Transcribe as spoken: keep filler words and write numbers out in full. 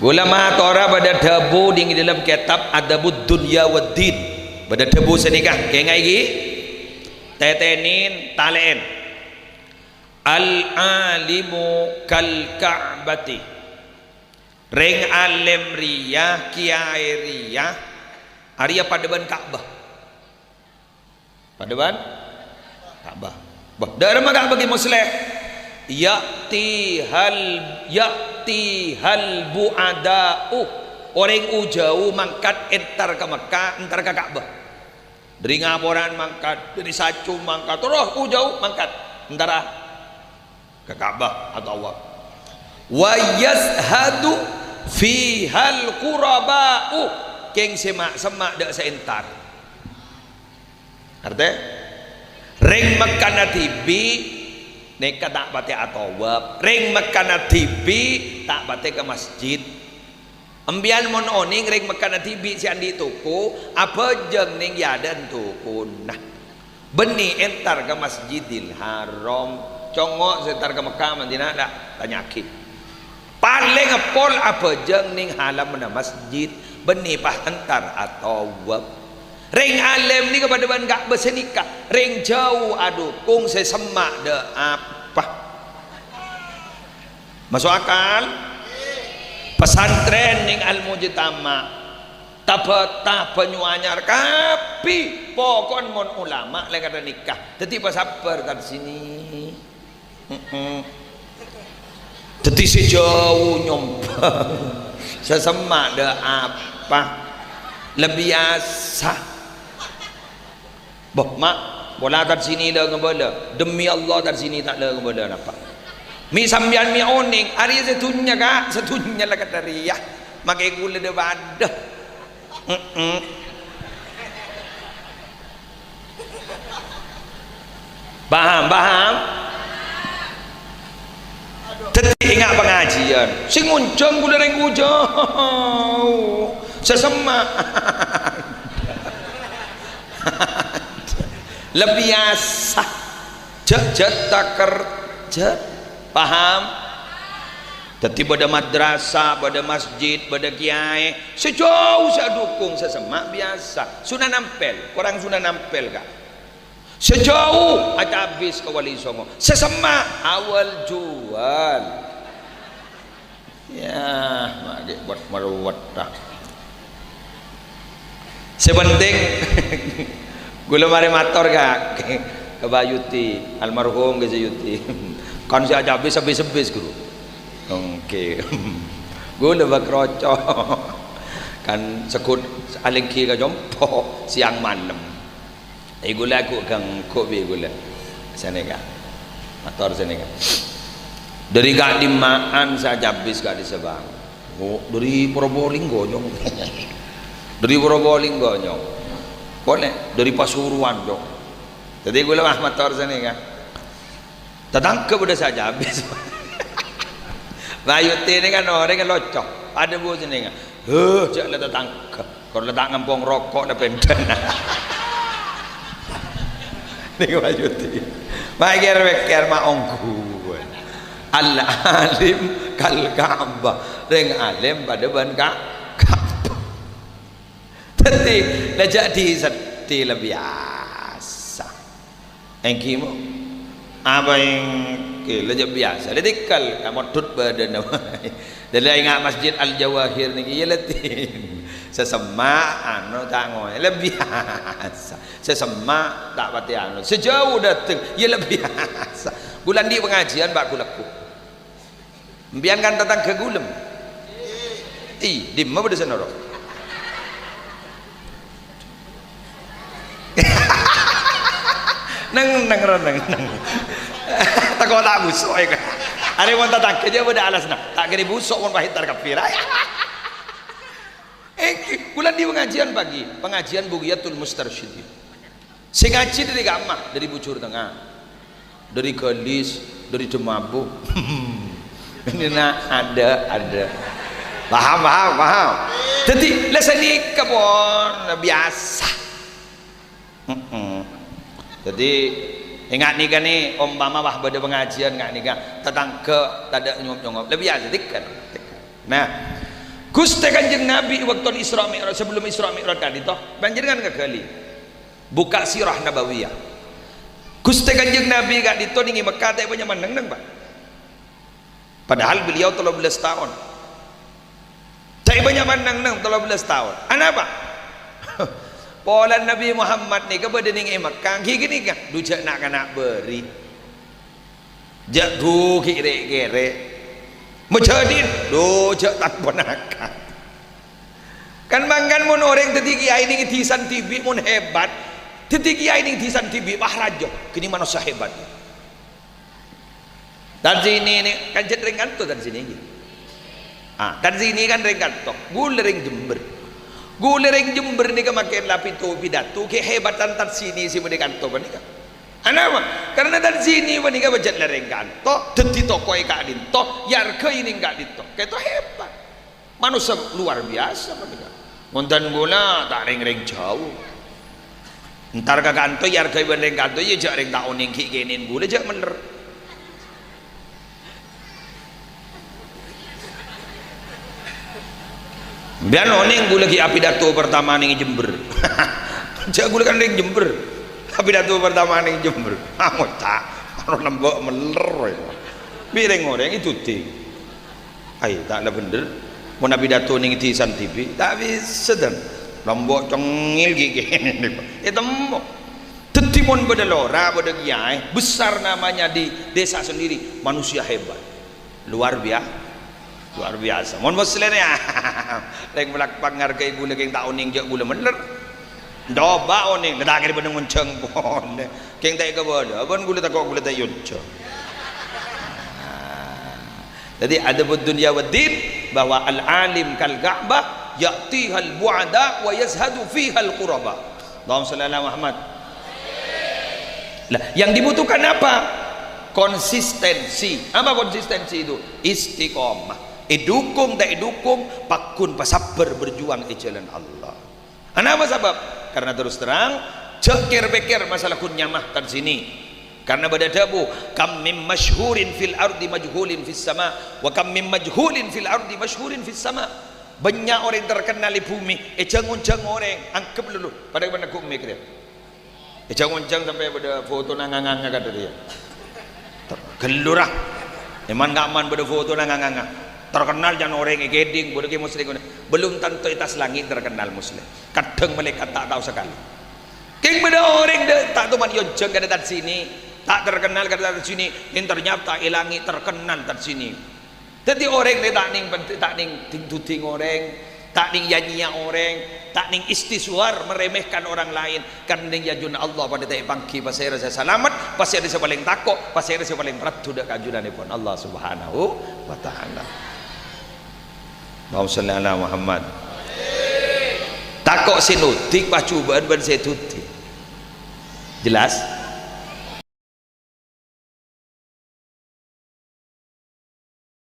Ghulâ matora bâdâ dhâbu ding è dâlem kètab Adabud Dunya Waddin. Bâdâ dhâbu sanèka, kèngaè ghi. Tètènèn, talè'èn. Al-alimu kal Ka'bati. Rèng alèm rèya, kèyaè rèya, arèya padâ bân Ka'bah. Padâ bân Ka'bah. Bâh, dâ'remma Ka'bah ghi, Musleh? Ya'tihal, ya'tihal bu'ada'u. Orèng u-jâu mangkat entar ka Mekkah, entar ka Ka'bah. Dâri ngaporan mangkat, dâri Sacum mangkat, terros u-jâu mangkat. Entara ka Ka'bah, atawaf. Wa yazhadu fihal quraba'u. Kèng sè ma'-, semma' dâ' sè entar. Artè? Rèng Mekkana dhibi' nèka ta' patè atawaf. Rèng Mekkana dhibi' ta' patè ka masjid. Empèyan mon onèng rèng Mekkana dhibi' sè andi' toko, abhâjâng neng è adâ'na tokona. Bânnè entar ka Masjidil Haram. Congngo' sè entar ka Mekkah, Madinah, la tanya'aghi. Palèng pol abhâjâng neng halamma masjid. Bânnè pas entar atawaf. Rèng alèm nèka padâ bân Ka'bah sanèka. Rèng jâu adhukung, sè semma' dâ' apa. Maso' akal? Pesantren neng Al-Mujtama', Tabata, Banyuanyar, kabbhi. Poko'en mon ulama lèkadhâ nèka. Dâddhi pasabbhâr, tar sini. Heeh. Dâddhi sè jâu nyombhâng. Sè semma' dâ' apa? La biyasa. Bâh, Ma', pola tar sini la ngabâlâ. Demi Allah, tar sini ta' la ngabâlâ napa. Mi' sampèyan mi' onèng, arèya sè dhunnya, Ka', sè dhunnya la kadhâriyâ. Makè ghulâ dâ-padâ. Heeh. Paham, paham? Dâddhi enga' pangajiân. Sè ngonjhâng ghulâ rèng u-jâu. Sè semma'. La biyasa. Jhâ', jhâ' takerjhâ. Paham? Dâddhi bâdâ madrasah, bâdâ masjid, bâdâ kèyaè. Sè jâu sè adhukung, sè semma' biyasa. Sunan Ampel, korang Sunan Ampel, Ka'. Sè jâu acabis ka Wali Songo. Sè semma' awal jual. Yâ, ma' ghi' wet-marwet, ta. Sè penting, ghulâ marè mator ka, ka Pak Yuti, almarhum Kè Yuti. Kan sè acabis sebbis-sebbis, Guru. Oke. Ghulâ bâk roco. Kan segghut alèngghi ka compo', sèyang malem. È ghulâ ghu-, ganggu bi' ghulâ. Sanèka. Mator sanèka. Dâri ka'dimma'an sè acabis ka'dissa' bân. Oh, dâri Probolinggo, Nyong. Dâri Probolinggo, Nyong. Polè, dâri Pasuruan, Nyong. Dâddhi ghulâ mah mator sanèka. Tatangghâ bâdâ sè acabis. Pak Yuti nèka kan orèng loco. Padâ bu sanèka. Huh, jhâ' la tatangghâ. Kor la ta' ngampong roko' la pendhâna. Nèko Pak Yuti. Mèkkèr-mèkkèr ma' ongghuwân. Al-alim kal Ka'bah. Rèng alèm padâ bân Ka-, Ka'bah. Dâddhi, la jhâ' dhiseddhi la biyasa. Èngghi, mo? Apa èngghi? La jhâ' biyasa. La tèngghâl, kamoddhut bâdâna bhâi. Dâlâ enga' Masjid Al-Jawahir nèkè, iyâ, la tèngghâl. Sè semma', anu, ta' ngoyâ. La biyasa. Sè semma', ta' patè anu. Sè jhâu dâteng, iyâ, la biyasa. Ghulâ andi' pangajiân, Pak, ghulâ ghu. Empèyan kan tatangghâ ghulâ? Ih, dimma bâdâ sè noro'? Neng, neng, ro, neng, neng. Tako' ta' buso', ya, kan? Arè mon tatangghâ jhâ' bâdâ alasanna. Ta' kèra buso', mon pahit tar kabbhi, ra. Eh, ghulâ andi' pangajiân pagi. Pangajiân Bughyatul Mustarsyidin. Sè ngajhi dâri kamma? Dâri Bujur Tengnga, dâri Galis, dâri Demabu. Ini na ada, ada. Paham, paham, paham. Dâddhi, la sanèka pon biyasa. Heeh. Dâddhi, enga' nèka nè, ompama wah bâdâ pangajiân enga' nèka, tatangghâ tadâ' nyongop-nyongop. La biyasa, tèngghâl. Nah, Ghustè Kanjeng Nabi è bâkto Isra Mi'raj, sabellunna Isra Mi'raj ka'dinto, panjhennengngan ngaghâli. Bukka' Sirah Nabawiyah. Ghustè Kanjeng Nabi ka'dinto nèng è Mekkah ta' bânnya' man neng-enneng, Pak. Padahal beliau tello bellâs taon. Ta' bânnya' man neng-enneng tello bellâs taon. Anapa? Polana Nabi Muhammad nèka bâdâ nèng è Mekkah, ghi' ghânèka, dhu jhâ' na'-kana' bâri'. Jhâ' dhu ghi' rè'-kèrè'. Majhâdin, dhu jhâ' ta-ponapa. Kan mangkana mon orèng dhâddhi kèyaè nèng è dhisana dhibi' mon hebat, dhâddhi kèyaè nèng è dhisana dhibi', wah, rajâ, ghânèka manossa hebat. Tarzini nè, kan jhât rèng kanto Tarzini ngghi. Ah, Tarzini kan rèng kanto. Ghulâ rèng Jember. Ghulâ rèng Jember nèka makè la pito pidato ghi' hebatan Tarzini sè bâdâ è kanto panèka. Anapa? Karna Tarzini panèka pajhât la rèng kanto, dhâddhi tokoh è ka'dinto, èarghâi nèng ka'dinto. Ka'dinto hebat. Manossa luar biasa panèka. Mon dân ghulâ ta' rèng-rèng jhâu. Entar ka kanto èarghâi bân rèng kanto, iyâ jhâ' rèng ta' onèng ghi' kènè'en ghulâ jhâ' mèller. Sampèyan onèng ghulâ ghi' apidato pertama nèng Jember. Jhâ' ghulâ kan rèng Jember. Apidato pertama nèng Jember. Anggota, aro lambâ' mèller. Bi' rèng-orèng èdhudhing. Ai, ta' la bhendher. Mon apidato nèng dhisana dhibi', ta' bisa, dân. Lambâ' cengngel ghi' kènè', Pak. Ètemmo. Dhâddhi mon bâdâ lora, bâdâ kèyaè, besar namanya di desa sendiri, manusia hebat. Luar bia-, luar biasa. Mon Muslèh nè, rèng Palakpak ngarghâi ghulâ kèng ta' onèng jhâ' ghulâ mèller. Coba onèng, la ta' kèra bâdâ ngonjhâng polè. Kèng ta' èkabâlâ, bân ghulâ tako' ghulâ ta' èonjhâng. Jadi, adab dunya wad din, bahwa al-alim kal Ka'bah, ya'tihal bu'ada wa yazhadu fihal quraba. Allahumma shalli ala Muhammad. Lah, yang dibutuhkan apa? Konsistensi. Apa konsistensi itu? Istiqomah. Èdukung ta' èdukung, pagghun pasabbhâr berjuang è jhâlân Allah. Anapa sabâb? Karna terus terang, jhâ' kèr-pèkkèr masalah ghun nyama Tarzini. Karna bâdâ dhâbu, "Kam min masyhurin fil ardi majhulin fis sama, wa kam min majhulin fil ardi masyhurin fis sama." Bânnya' orèng terkenal è bhumè, èjhâng-onjhâng orèng, angghep lho, padâ bân ghu' mè' kèya. Èjhâng-onjhâng sampè' bâdâ fotona nga-nganga kadhâddhiyâ. Ter-, ghâllu ra. È man-ka'man bâdâ fotona nga-nganga. Terkenal jhân orèng èkèdhing, bâdâ kèya Muslèh. Belum tentu è attas langit terkenal Muslèh. Kadhâng malaèkat ta' tao sakalè. Kèng bâdâ orèng dâ-, ta' toman èonjhâng kadâ' Tarzini, ta' terkenal kadâ' Tarzini, kèng ternyata è langit terkenal Tarzini. Dhâddhi orèng rè ta' nèng pent-, ta' nèng dhing-dhudhing orèng, ta' nèng ya-nyèya orèng, ta' nèng istisghar meremehkan orang lain, kan nèng è ajunanna Allah padâ ta' èpangghi pasèra sè salamet, pasèra sè palèng tako', pasèra sè palèng raddhu dâ' ka ajunanèpon Allah Subhanahu wa Ta'ala. Allahumma shalli ala Muhammad. Tako' sè nodhing pajhubâ'ân bân sè èdhudhing. Jelas?